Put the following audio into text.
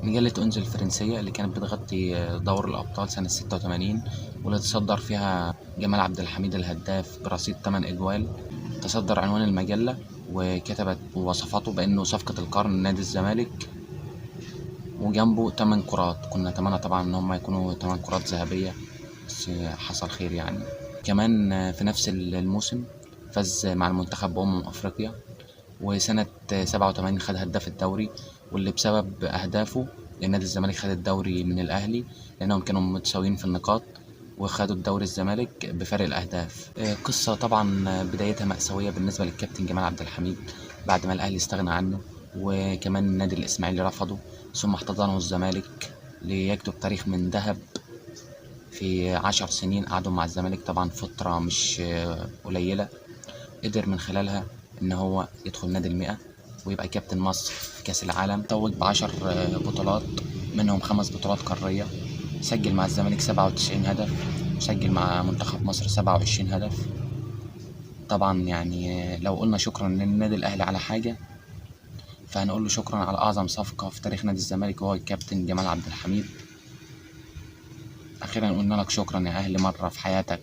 مجلة أونز الفرنسية اللي كانت بتغطي دور الأبطال سنة 86، واللي تصدر فيها جمال عبد الحميد الهداف برصيد 8 أجوال، تصدر عنوان المجلة وكتبت ووصفته بأنه صفقة القرن نادي الزمالك، وجنبه 8 كرات. كنا نتمنى طبعا إن هم يكونوا 8 كرات ذهبية، بس حصل خير. كمان في نفس الموسم فاز مع المنتخب بأمم أفريقيا، وسنة 87 خد هداف الدوري، واللي بسبب أهدافه نادي الزمالك خد الدوري من الأهلي لأنهم كانوا متساويين في النقاط، وخدوا الدوري الزمالك بفرق الأهداف. قصة طبعا بدايتها مأساوية بالنسبة للكابتن جمال عبد الحميد بعد ما الأهلي استغنى عنه، وكمان النادي الإسماعيلي رفضه، ثم احتضنه الزمالك ليكتب تاريخ من ذهب في 10 سنين قعدوا مع الزمالك، طبعا فترة مش قليلة، قدر من خلالها إن هو يدخل نادي المئة ويبقى كابتن مصر في كأس العالم. توج ب10 بطولات، منهم 5 بطولات قارية، سجل مع الزمالك 97 هدف، وسجل مع منتخب مصر 27 هدف. طبعا لو قلنا شكرا للنادي الأهلي على حاجة، فهنقول له شكرا على أعظم صفقة في تاريخ نادي الزمالك، وهو الكابتن جمال عبد الحميد. أخيرا قلنا لك شكرا يا أهلي مرة في حياتك.